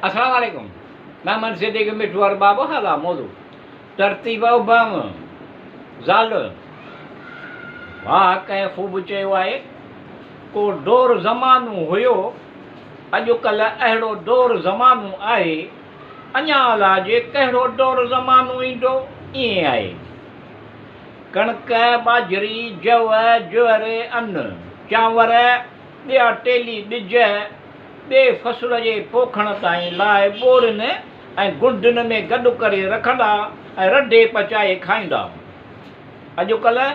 السلام عليڪم محمد صديق مٺو ارباب هالا موضوع ترتيب ابهم زال واهه ڪنهن خوب چيو آهي ڪو دور زمانو هيو اڄڪلهه اهڙو دور زمانو آهي اڃا الاجي ڪهڙو دور زمانو ايندو ائين آهي ڪڻڪ ٻاجهري جو جوئر ان چانور ٻيا ٽيلي ٻج ٻئي فصل جي پوکڻ تائين لاء ٻورين ۽ گنڊن ۾ گڏ ڪري رکندا ۽ رڌي پچائي کائيندا. اڄڪلهه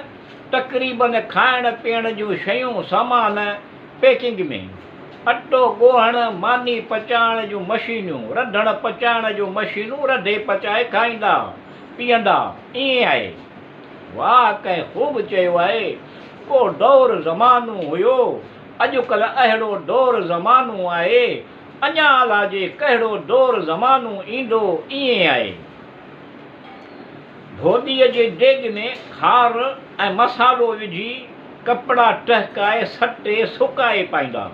تقريبن کائڻ پيئڻ جون شيون سامان پيڪنگ ۾، اٽو ڳوهڻ، ماني پچائڻ جون مشينون، رڌڻ پچائڻ جون مشينون رڌي پچائي کائيندا پيئندا. ائين آهي. واهه ڪنهن خوب چيو آهي، ڪو دور زمانو هيو، اڄڪلهه اهڙو دور زمانو آهي، اڃا الاجي ڪهڙو دور زمانو ايندو، ائين آهي. ڌوٻيء جي ديڳ ۾ کار ۽ مصالحو وجهي ڪپڙا ٽهڪائي سٽي سڪائي پائيندا.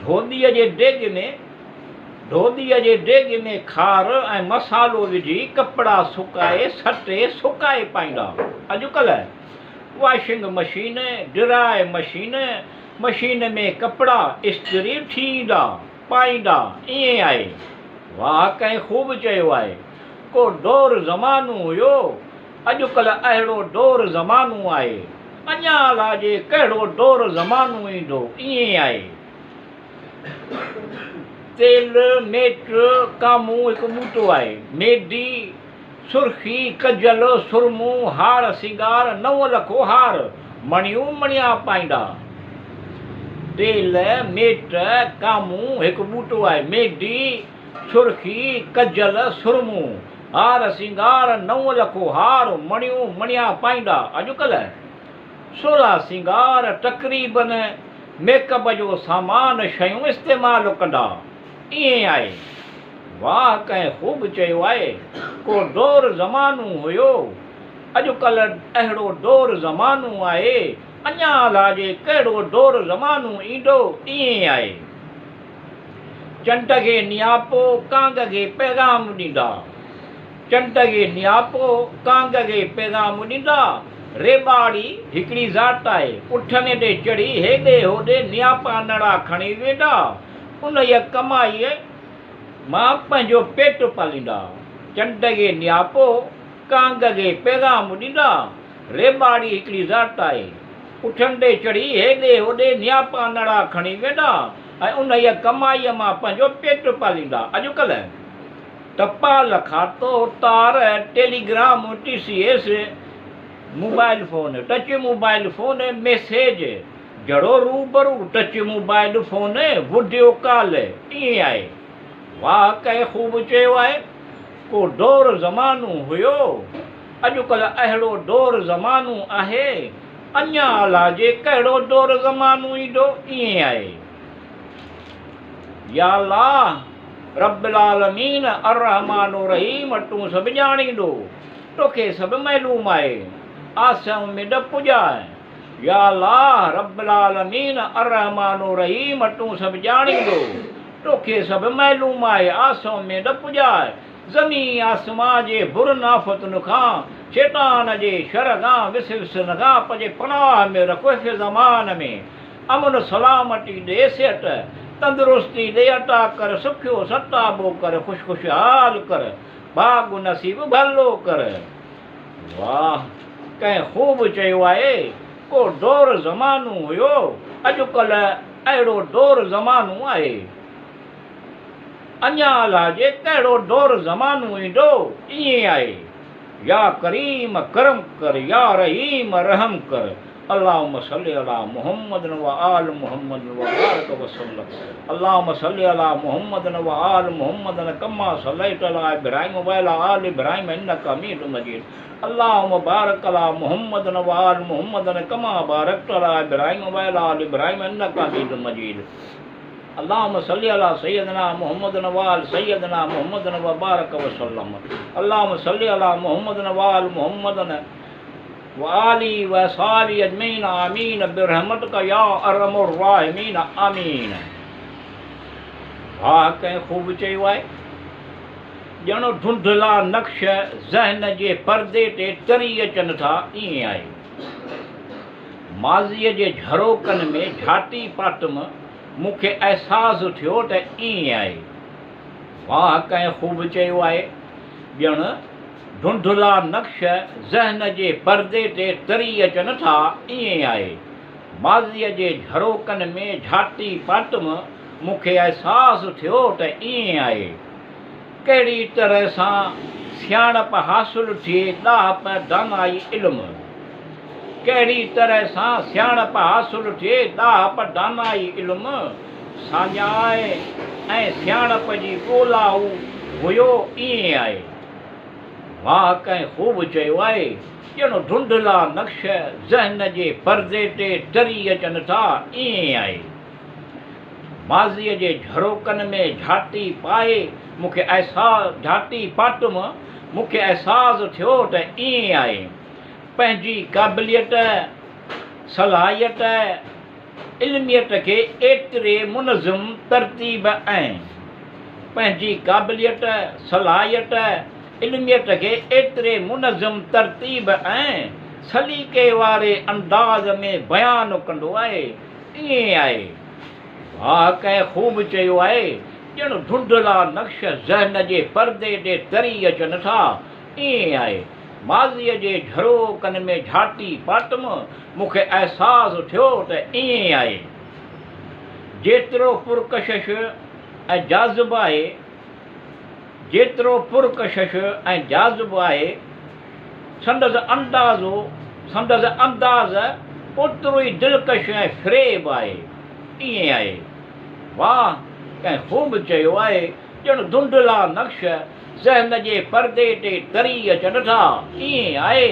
ڌوٻيء جي ديڳ ۾ ڌوٻيء جي ديڳ ۾ کار ۽ مصالحو وجهي ڪپڙا سڪائي سٽي سڪائي پائيندا. اڄڪلهه washing machine, dry machine, machine ۾ ڪپڙا استري ٿي ايندا، پائيندا، ائين آهي. واهه ڪنهن خوب چيو آهي. ڪو دور زمانو هيو، اڄڪلهه اهڙو دور زمانو آهي. اڃا الاجي ڪهڙو دور زمانو ايندو، ائين آهي. تيل، ميٽ، ڪامون هڪ ٻوٽو آهي. ميڊي، سرخي، ڪجل، سرمو، هار سينگار، نو لکو هار، مڻيون مڻيا پائيندا. تيل، ميٽ، ڪامون هڪ ٻوٽو آهي. ميڊي، سرخي، ڪجل، سرمو، هار سينگار، نو لکو هار، مڻيون مڻيا پائيندا. اڄڪلهه سولا سينگار تقريبن ميڪ اپ جو سامان شيون استعمال ڪندا. ائين آهي. واهه ڪنهن خوب چيو آهي. ڪو دور زمانو هيو. اڄڪلهه اهڙو دور زمانو آهي. اڃا الاجي ڪهڙو دور زمانو ايندو. ائين آهي. چنڊ کي نياپو، ڪانگ کي پيغام ڏيندا. چنڊ کي نياپو، ڪانگ کي پيغام ڏيندا. ريٻاڙي هڪڙي ذات آهي. اٺن تي چڙهي هيڏي هوڏي نياپا نڙا کڻي ويندا. انهيء ڪمائيء مان پنهنجو پيٽ پاليندا. چنڊ کي نياپو، ڪانگ کي پيغام ڏيندا. ريٻاڙي هڪڙي ذات آهي. اٺن تي چڙهي هيڏي هوڏي نياپا نڙا کڻي ويندا ۽ انهيء ڪمائيء مان پنهنجو پيٽ پاليندا. اڄڪلهه ٽپال کاتو، تار، telegram, T C S, mobile phone, touch mobile phone, message جھڙو روبرو touch mobile phone, video call, ائين آهي. واهه ڪنهن خوب چيو آهي، ڪو دور زمانو هيو، اڄڪلهه اهڙو دور زمانو آهي، اڃا الاجي ڪهڙو دور زمانو ايندو، ائين آهي. يا الله رب العالمين الرحمٰن الرحيم تون سڀ ڄاڻيندو، توکي سڀ معلوم آهي، آس ۽ اميد پڄاء. يا الله رب العالمين الرحمٰن الرحيم تون سڀ ڄاڻيندو، توکي سڀ معلوم آهي، آس ۽ اميد پڄاء. زمين آسمان جي برن آفتن کان، شيطان جي شر کان، وسوسن کان پنهنجي پناهه ۾ رک، حفظ امان ۾. امن سلامتي ڏي، صحت تندرستي ڏي عطا ڪر، سکيو ستابو ڪر، خوش خوشحال ڪر، ڀاڳ نصيب ڀلو ڪر. واهه ڪنهن خوب چيو آهي، ڪو دور زمانو هيو، اڄڪلهه اهڙو دور زمانو آهي. اڃا الاجي ڪهڙو دور زمانو ايندو، ائين آهي. يا ڪريم ڪرم ڪر، يا رحيم رحم ڪر. اللهم صل علي محمد وآل محمد وبارڪ وسلم اللهم صل علي محمد وآل محمد ڪما صليت علي ابراهيم وعلي آل ابراهيم انڪ حميد مجيد اللهم بارڪ علي محمد وآل محمد ڪما بارڪت علي ابراهيم وعلي آل ابراهيم انڪ حميد مجيد اللهم صل علي سيدنا محمد وآل سيدنا محمد وبارڪ وسلم اللهم صل علي محمد وآل محمد وآله واصحابه اجمعين آمين برحمتک يا ارحم الراحمين آمين. واهه ڪنهن خوب چيو آهي. ڄڻ ڌنڌلا نقش ذهن جي پردي تي تري اچن ٿا، ائين آهي. ماضيء جي جهروڪن ۾ جهاتي پاتم، مون کي احساس ٿيو ته ائين آهي. واهه ڪنهن خوب چيو آهي. ڄڻ ڌنڌلا نقش ذهن جي پردي تي تري اچن ٿا، ائين آهي. ماضيء جي جهروڪن ۾ جهاتي پاتم، مون کي احساس ٿيو ته ائين آهي. ڪهڙي طرح سان سياڻپ حاصل ٿئي ڏاهپ دانائي علم. ڪهڙي طرح سان سياڻپ حاصل ٿئي ڏاهپ دانائي علم. ساڃاهه ۽ سياڻپ جي ڳولائو هيو ائين آهي. واهه ڪنهن خوب چيو آهي، ڄڻ ڌنڌلا نقش ذهن جي پردي تي تري اچن ٿا ائين آهي. ماضيء جي جهروڪن ۾ جهاتي پائي مون کي احساس جهاتي پاتم مون کي احساس ٿيو ته ائين آهي. پنهنجي قابليت، صلاحيت، علميت کي ايتري منظم ترتيب ۽. پنهنجي قابليت، صلاحيت، علميت کي ايتري منظم ترتيب ۽ سليقي واري انداز ۾ بيان ڪندو آهي، ائين آهي. واهه ڪنهن خوب چيو آهي، ڄڻ ڌنڌلا نقش ذهن جي پردي تي تري اچن ٿا، ائين آهي. ماضيء جي جهروڪن ۾ جهاتي پاتم، مون کي احساس ٿيو ته ائين آهي. جيترو پرڪشش ۽ جاذب آهي، جيترو پرڪشش ۽ جاذب آهي، سندس اندازو، سندس انداز اوترو ئي دلڪش ۽ فريب آهي. ائين آهي. واهه! ڪنهن خوب چيو آهي، ڄڻ ڌنڌلا نقش ذهن جي پردي تي تري اچن ٿا. ائين آهي.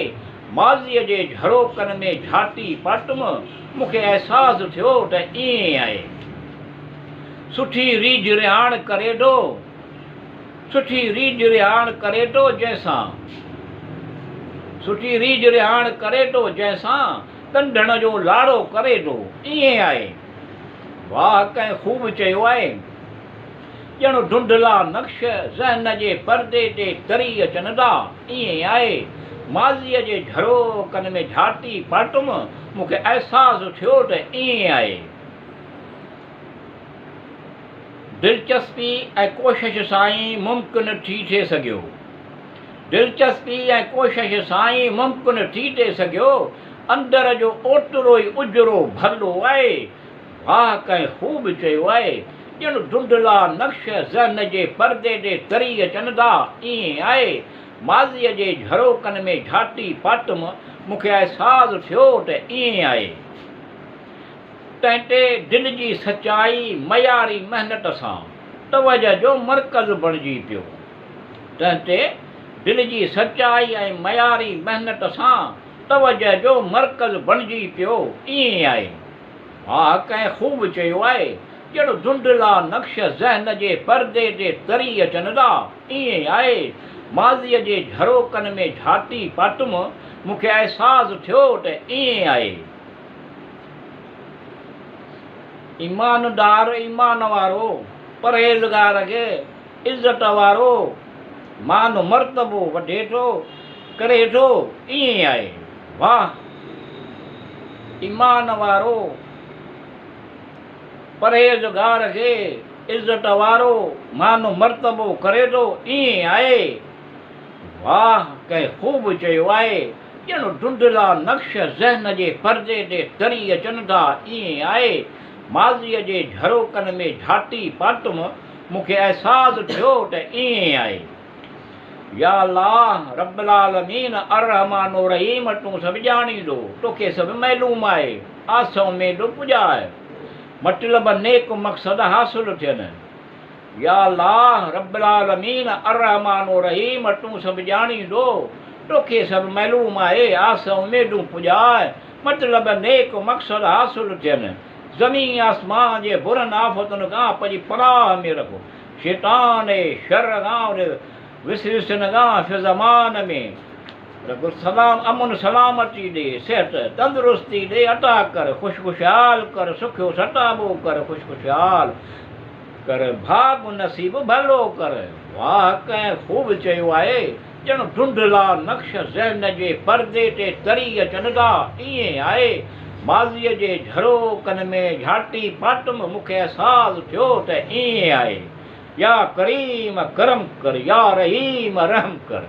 ماضيء جي جهروڪن ۾ جهاتي پاتم، مون کي احساس ٿيو ته ائين آهي. سٺي ريجهه رهاڻ ڪري ٿو. سٺي ريجهه رهاڻ ڪري ٿو جنهن سان. سٺي ريجهه رهاڻ ڪري ٿو جنهن سان ڳنڍڻ جو لاڙو ڪري ٿو. ائين آهي. واهه ڪنهن خوب چيو آهي. ڄڻ ڌنڌلا نقش ذهن جي پردي تي تري اچن ٿا. ائين آهي. ماضيء جي جهروڪن ۾ جهاتي پاتم، مون کي احساس ٿيو ته ائين آهي. دلچسپي ۽ ڪوشش سان ئي ممڪن ٿي ٿي سگهيو. دلچسپي ۽ ڪوشش سان ئي ممڪن ٿي ٿي سگهيو. اندر جو اوترو ئي اجرو ڀلو آهي. واهه ڪنهن خوب چيو آهي. ڄڻ ڌنڌلا نقش ذهن جي پردي تي تري اچن ٿا. ائين آهي. ماضيء جي جهروڪن ۾ جهاتي پاتم، مون کي احساس ٿيو ته ائين آهي. تنهن تي دل جي سچائي معياري محنت سان توجهه جو مرڪز بڻجي پيو. تنهن تي دل جي سچائي ۽ معياري محنت سان توجهه جو مرڪز بڻجي پيو. ائين آهي. ها ڪنهن خوب چيو آهي، ڄڻ ڌنڌلا نقش ذهن جي پردي تي تري اچن ٿا. ائين آهي. ماضيء جي جهروڪن ۾ جهاتي پاتم، مون کي احساس ٿيو ته ائين آهي. ايماندار ايمان وارو، پرهيزگار کي عزت وارو مان مرتبو وڌي ٿو، ڪري ٿو، ائين آهي. واهه! ايمان وارو، پرهيزگار کي عزت وارو مان مرتبو ڪري ٿو، ائين آهي. واهه! ڪنهن خوب چيو آهي. ڄڻ ڌنڌلا نقش ذهن جي پردي تي تري اچن ٿا، ائين آهي. ماضيء جي جهروڪن ۾ جهاتي پاتم، مون کي احساس ٿيو ته ائين آهي. يا الله رب العالمين الرحمٰن الرحيم تون سڀ ڄاڻيندو، توکي سڀ معلوم آهي، آس اميد پڄاء، مطلب نيڪ مقصد حاصل ٿين. يا الله رب العالمين الرحمٰن الرحيم تون سڀ ڄاڻيندو، توکي سڀ معلوم آهي، آس اميدون پڄاء، مطلب نيڪ مقصد حاصل ٿين، زمين آسمان جي برن آفتن کان پنهنجي پناهه ۾ رک، شيطان جي شر کان وسوسن کان حفظ امان ۾ رک، سلام امن سلامتي ڏي، صحت تندرستي ڏي عطا ڪر، خوش خوشحال ڪر، سکيو ستابو ڪر، خوش خوشحال. ڪر، ڀاڳ نصيب ڀلو ڪر. واهه ڪنهن خوب چيو آهي، ڄڻ ڌنڌلا نقش ذهن جي پردي تي تري اچن ٿا، ائين آهي. ماضيء جي جهروڪن ۾ جهاٽي پاتم، مون کي احساس ٿيو ته ائين آهي. يا ڪريم ڪرم ڪر، يا رحيم رحم ڪر.